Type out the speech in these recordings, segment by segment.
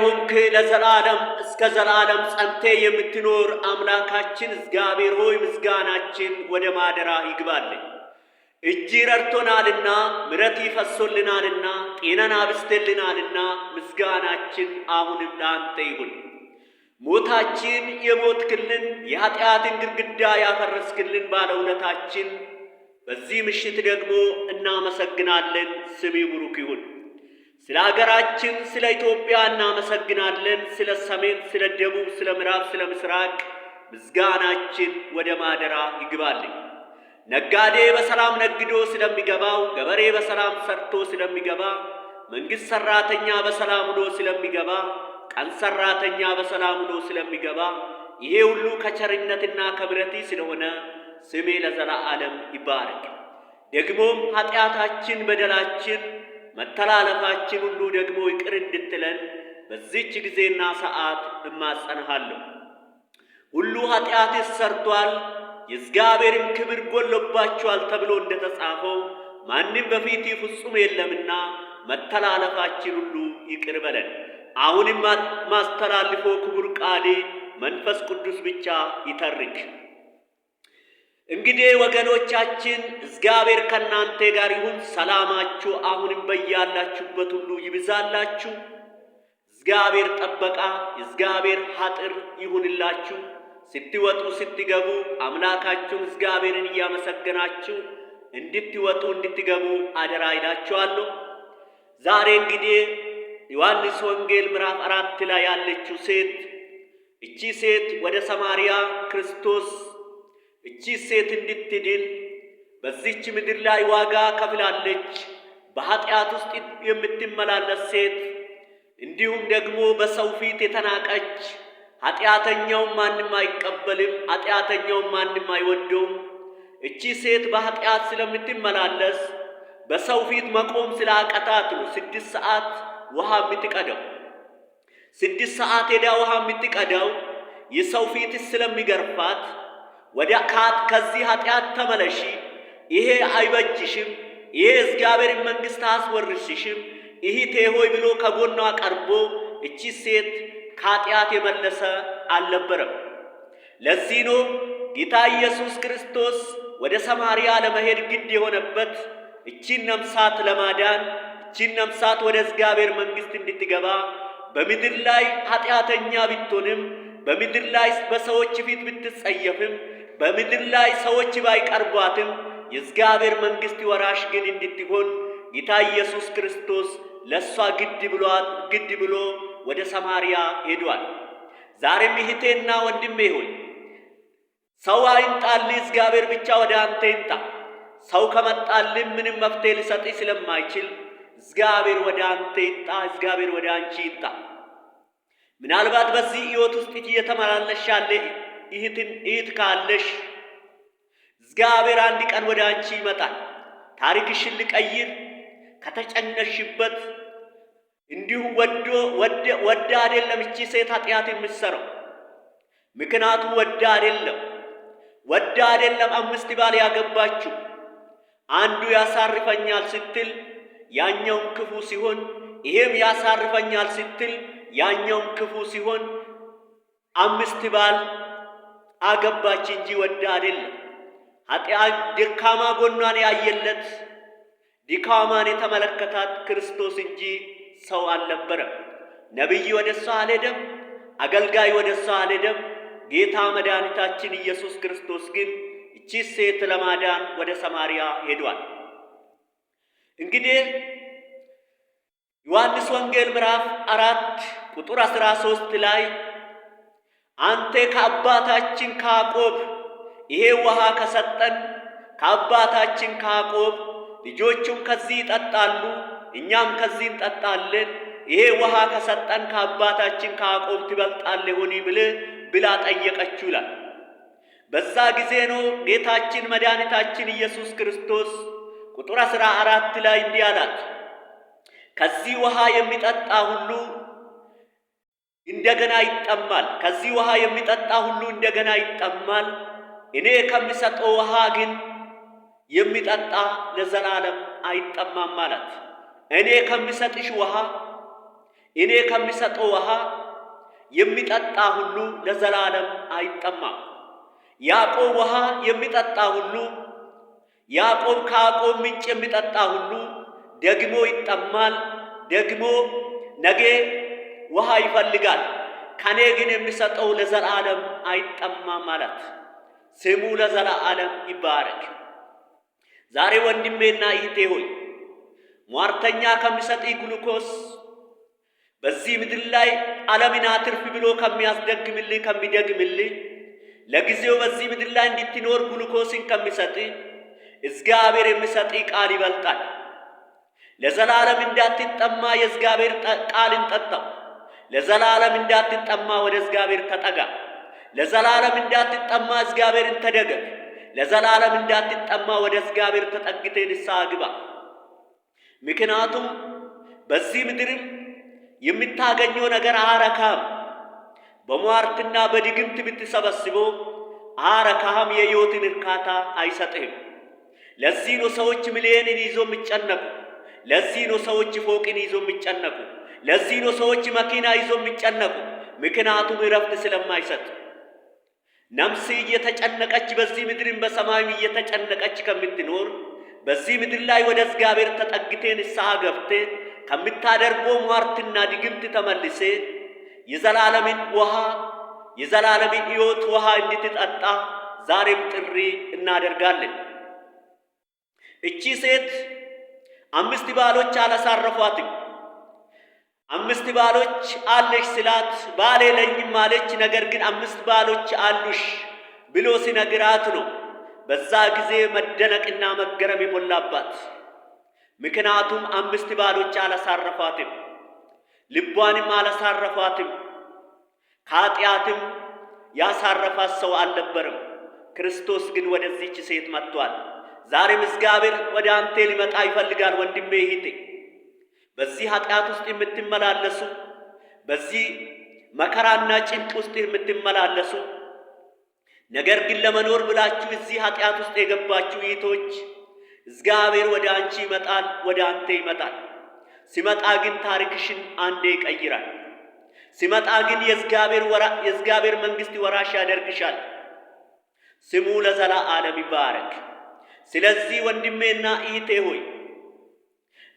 ሆንክ ለዘላለም እስከ ዘላለም ጸንቴ የምትኖር አምላካችን እግዚአብሔር ሆይ ምስጋናችን ወደ ማደራ ይግባልን። እጅ ረድቶናልና፣ ምረት ይፈሶልናልና፣ ጤናን አብስቴልናልና ምስጋናችን አሁንም ለአንተ ይሁን። ሞታችን የሞትክልን የኃጢአትን ግድግዳ ያፈረስክልን ባለውለታችን በዚህ ምሽት ደግሞ እናመሰግናለን። ስሚ ቡሩክ ይሁን። ስለ አገራችን ስለ ኢትዮጵያ እናመሰግናለን። ስለ ሰሜን፣ ስለ ደቡብ፣ ስለ ምዕራብ፣ ስለ ምስራቅ ምስጋናችን ወደ ማደራ ይግባልኝ። ነጋዴ በሰላም ነግዶ ስለሚገባው፣ ገበሬ በሰላም ሰርቶ ስለሚገባ፣ መንግሥት ሠራተኛ በሰላም ውሎ ስለሚገባ፣ ቀን ሠራተኛ በሰላም ውሎ ስለሚገባ፣ ይሄ ሁሉ ከቸርነትና ከምሕረት ስለሆነ ስሜ ለዘላለም ይባረክ። ደግሞም ኃጢአታችን፣ በደላችን፣ መተላለፋችን ሁሉ ደግሞ ይቅር እንድትለን በዚች ጊዜና ሰዓት እማጸንሃለሁ። ሁሉ ኃጢአትስ ሰርቷል የእግዚአብሔርም ክብር ጎሎባቸዋል ተብሎ እንደ ተጻፈው ማንም በፊት ፍጹም የለምና መተላለፋችን ሁሉ ይቅር በለን። አሁንም ማስተላልፎ ክቡር ቃሌ መንፈስ ቅዱስ ብቻ ይተርክ። እንግዲህ ወገኖቻችን እግዚአብሔር ከእናንተ ጋር ይሁን። ሰላማችሁ አሁንም በያላችሁበት ሁሉ ይብዛላችሁ። እግዚአብሔር ጠበቃ፣ እግዚአብሔር ሀጥር ይሁንላችሁ። ስትወጡ ስትገቡ አምላካችሁን እግዚአብሔርን እያመሰገናችሁ እንድትወጡ እንድትገቡ አደራ ይላችኋለሁ። ዛሬ እንግዲህ ዮሐንስ ወንጌል ምዕራፍ 4 ላይ ያለችው ሴት፣ እቺ ሴት ወደ ሰማርያ ክርስቶስ እቺ ሴት እንድትድን በዚች ምድር ላይ ዋጋ ከፍላለች። በኃጢአት ውስጥ የምትመላለስ ሴት፣ እንዲሁም ደግሞ በሰው ፊት የተናቀች፣ ኃጢአተኛውም ማንም አይቀበልም፣ ኃጢአተኛውም ማንም አይወደውም። እቺ ሴት በኃጢአት ስለምትመላለስ በሰው ፊት መቆም ስላቃታት ነው 6 ሰዓት ውሃ የምትቀዳው። 6 ሰዓት ሄዳ ውሃ የምትቀዳው የሰው ፊት ስለሚገርፋት፣ ወደ ካት ከዚህ ኃጢአት ተመለሺ፣ ይሄ አይበጅሽም፣ ይሄ እግዚአብሔርን መንግሥት አያስወርስሽም፣ እህቴ ሆይ ብሎ ከጎኗ ቀርቦ እቺ ሴት ከኃጢአት የመለሰ አልነበረም። ለዚህ ነው ጌታ ኢየሱስ ክርስቶስ ወደ ሰማርያ ለመሄድ ግድ የሆነበት፣ እቺን ነፍሳት ለማዳን፣ እቺን ነፍሳት ወደ እግዚአብሔር መንግሥት እንድትገባ። በምድር ላይ ኃጢአተኛ ብትሆንም፣ በምድር ላይ በሰዎች ፊት ብትጸየፍም፣ በምድር ላይ ሰዎች ባይቀርቧትም የእግዚአብሔር መንግሥት ወራሽ ግን እንድትሆን ጌታ ኢየሱስ ክርስቶስ ለእሷ ግድ ብሏት ግድ ብሎ ወደ ሰማርያ ሄዷል። ዛሬም እህቴና ወንድሜ ሆይ፣ ሰው አይምጣልህ፣ እግዚአብሔር ብቻ ወደ አንተ ይምጣ። ሰው ከመጣልህ ምንም መፍትሄ ሊሰጥህ ስለማይችል እግዚአብሔር ወደ አንተ ይምጣ፣ እግዚአብሔር ወደ አንቺ ይምጣ። ምናልባት በዚህ ሕይወት ውስጥ እየተመላለሽ ያለ እህት ካለሽ እግዚአብሔር አንድ ቀን ወደ አንቺ ይመጣል። ታሪክሽን ሊቀይር ከተጨነሽበት፣ እንዲሁ ወዶ ወዳ አይደለም እቺ ሴት ኃጢአት የምትሰራው። ምክንያቱ ወዳ አይደለም፣ ወዳ አይደለም አምስት ባል ያገባችው። አንዱ ያሳርፈኛል ስትል ያኛውም ክፉ ሲሆን፣ ይሄም ያሳርፈኛል ስትል ያኛውም ክፉ ሲሆን አምስት ባል አገባች እንጂ ወዳ አይደለም። ኃጢአት ደካማ ጎኗን ያየለት፣ ድካሟን የተመለከታት ክርስቶስ እንጂ ሰው አልነበረም። ነቢይ ወደ እሷ አልሄደም። አገልጋይ ወደ እሷ አልሄደም። ጌታ መድኃኒታችን ኢየሱስ ክርስቶስ ግን እቺ ሴት ለማዳን ወደ ሰማርያ ሄዷል። እንግዲህ ዮሐንስ ወንጌል ምዕራፍ 4 ቁጥር 13 ላይ አንተ ከአባታችን ከያዕቆብ ይሄ ውሃ ከሰጠን፣ ከአባታችን ከያዕቆብ ልጆቹም ከዚህ ይጠጣሉ፣ እኛም ከዚህ እንጠጣለን፣ ይሄ ውሃ ከሰጠን ከአባታችን ከያዕቆብ ትበልጣለህ ሆኒ ብላ ጠየቀችው ይላል። በዛ ጊዜ ነው ጌታችን መድኃኒታችን ኢየሱስ ክርስቶስ ቁጥር 14 ላይ እንዲህ አላት፣ ከዚህ ውሃ የሚጠጣ ሁሉ እንደገና ይጠማል። ከዚህ ውሃ የሚጠጣ ሁሉ እንደገና ይጠማል። እኔ ከምሰጠው ውሃ ግን የሚጠጣ ለዘላለም አይጠማም አላት። እኔ ከምሰጥሽ ውሃ፣ እኔ ከሚሰጠው ውሃ የሚጠጣ ሁሉ ለዘላለም አይጠማም። ያዕቆብ ውሃ የሚጠጣ ሁሉ ያዕቆብ ከያዕቆብ ምንጭ የሚጠጣ ሁሉ ደግሞ ይጠማል፣ ደግሞ ነገ ውሃ ይፈልጋል። ከኔ ግን የሚሰጠው ለዘላለም አይጠማም አላት። ስሙ ለዘላለም ይባረክ። ዛሬ ወንድሜና እህቴ ሆይ ሟርተኛ ከሚሰጥ ግሉኮስ በዚህ ምድር ላይ ዓለምን አትርፍ ብሎ ከሚያስደግምልህ ከሚደግምልህ ለጊዜው በዚህ ምድር ላይ እንድትኖር ግሉኮስን ከሚሰጥ እግዚአብሔር የሚሰጥ ቃል ይበልጣል። ለዘላለም እንዳትጠማ የእግዚአብሔር ቃልን ጠጣው። ለዘላለም እንዳትጠማ ወደ እግዚአብሔር ተጠጋ። ለዘላለም እንዳትጠማ እግዚአብሔርን ተደገፍ። ለዘላለም እንዳትጠማ ወደ እግዚአብሔር ተጠግቴ ንስሐ ግባ። ምክንያቱም በዚህ ምድርም የምታገኘው ነገር አረካም። በሟርትና በድግምት ብትሰበስቦ አረካም፣ የሕይወትን እርካታ አይሰጥህም። ለዚህ ነው ሰዎች ሚሊዮንን ይዞ የሚጨነቁ። ለዚህ ነው ሰዎች ፎቅን ይዞ የሚጨነቁ። ለዚህ ነው ሰዎች መኪና ይዞ የሚጨነቁ። ምክንያቱም እረፍት ስለማይሰጥ ነፍስ እየተጨነቀች በዚህ ምድርም በሰማይም እየተጨነቀች ከምትኖር በዚህ ምድር ላይ ወደ እግዚአብሔር ተጠግቴ ንስሐ ገብቴ ከምታደርገው ሟርትና ድግምት ተመልሴ የዘላለምን ውሃ የዘላለምን ሕይወት ውሃ እንድትጠጣ ዛሬም ጥሪ እናደርጋለን። እቺ ሴት አምስት ባሎች አላሳረፏትም። አምስት ባሎች አለሽ ስላት ባል የለኝም አለች። ነገር ግን አምስት ባሎች አሉሽ ብሎ ሲነግራት ነው በዛ ጊዜ መደነቅና መገረም የሞላባት። ምክንያቱም አምስት ባሎች አላሳረፏትም፣ ልቧንም አላሳረፏትም። ከኃጢአትም ያሳረፋት ሰው አልነበረም። ክርስቶስ ግን ወደዚች ሴት መጥቷል። ዛሬም እግዚአብሔር ወደ አንተ ሊመጣ ይፈልጋል። ወንድሜ እህቴ፣ በዚህ ኃጢአት ውስጥ የምትመላለሱ፣ በዚህ መከራና ጭንቅ ውስጥ የምትመላለሱ፣ ነገር ግን ለመኖር ብላችሁ እዚህ ኃጢአት ውስጥ የገባችሁ እህቶች፣ እግዚአብሔር ወደ አንቺ ይመጣል፣ ወደ አንተ ይመጣል። ሲመጣ ግን ታሪክሽን አንዴ ይቀይራል። ሲመጣ ግን የእግዚአብሔር መንግሥት ወራሽ ያደርግሻል። ስሙ ለዘላለም ይባረክ። ስለዚህ ወንድሜና እህቴ ሆይ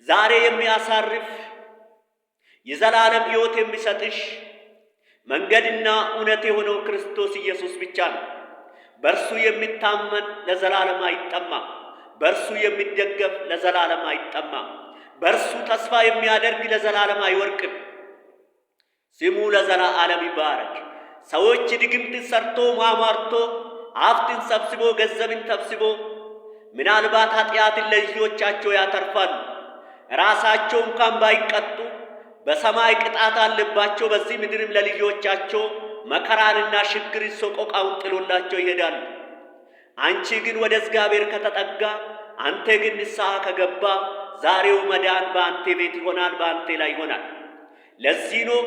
ዛሬ የሚያሳርፍ የዘላለም ሕይወት የሚሰጥሽ መንገድና እውነት የሆነው ክርስቶስ ኢየሱስ ብቻ ነው። በእርሱ የሚታመን ለዘላለም አይጠማም። በእርሱ የሚደገፍ ለዘላለም አይጠማም። በእርሱ ተስፋ የሚያደርግ ለዘላለም አይወርቅም። ስሙ ለዘላለም ይባረክ። ሰዎች ድግምትን ሰርቶ ማሟርቶ ሀብትን ሰብስቦ ገንዘብን ሰብስቦ ምናልባት ኃጢአትን ለልጆቻቸው ያተርፋሉ። ራሳቸው እንኳን ባይቀጡ በሰማይ ቅጣት አለባቸው። በዚህ ምድርም ለልጆቻቸው መከራንና ችግርን ሰቆቃውን ጥሎላቸው ይሄዳሉ። አንቺ ግን ወደ እግዚአብሔር ከተጠጋ፣ አንተ ግን ንስሐ ከገባ ዛሬው መዳን በአንተ ቤት ይሆናል፣ በአንተ ላይ ይሆናል። ለዚህ ነው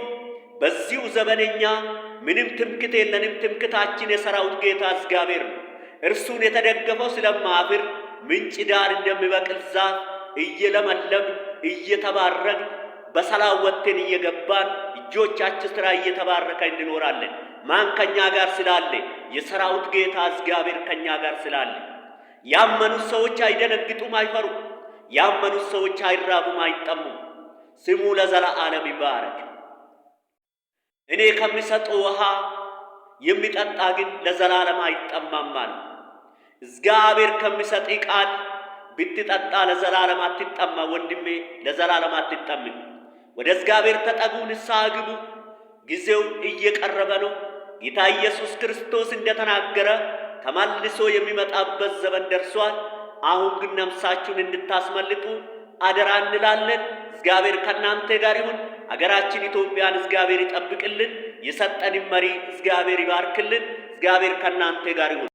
በዚሁ ዘመነኛ ምንም ትምክት የለንም። ትምክታችን የሰራዊት ጌታ እግዚአብሔር ነው። እርሱን የተደገፈው ስለማፍር ምንጭ ዳር እንደሚበቅል ዛፍ እየለመለም እየተባረክን በሰላም ወጥተን እየገባን እጆቻችን ሥራ እየተባረከ እንኖራለን። ማን ከኛ ጋር ስላለ? የሰራዊት ጌታ እግዚአብሔር ከኛ ጋር ስላለ። ያመኑት ሰዎች አይደነግጡም፣ አይፈሩም። ያመኑት ሰዎች አይራቡም፣ አይጠሙም። ስሙ ለዘላለም ይባረክ። እኔ ከሚሰጠው ውሃ የሚጠጣ ግን ለዘላለም አይጠማም አለ። እግዚአብሔር ከሚሰጥ ቃል ብትጠጣ ለዘላለም አትጠማ። ወንድሜ ለዘላለም አትጠምም። ወደ እግዚአብሔር ተጠጉ፣ ንስሐ ግቡ። ጊዜው እየቀረበ ነው። ጌታ ኢየሱስ ክርስቶስ እንደተናገረ ተመልሶ የሚመጣበት ዘመን ደርሷል። አሁን ግን ነፍሳችሁን እንድታስመልጡ አደራ እንላለን። እግዚአብሔር ከእናንተ ጋር ይሁን። አገራችን ኢትዮጵያን እግዚአብሔር ይጠብቅልን። የሰጠንን መሪ እግዚአብሔር ይባርክልን። እግዚአብሔር ከእናንተ ጋር ይሁን።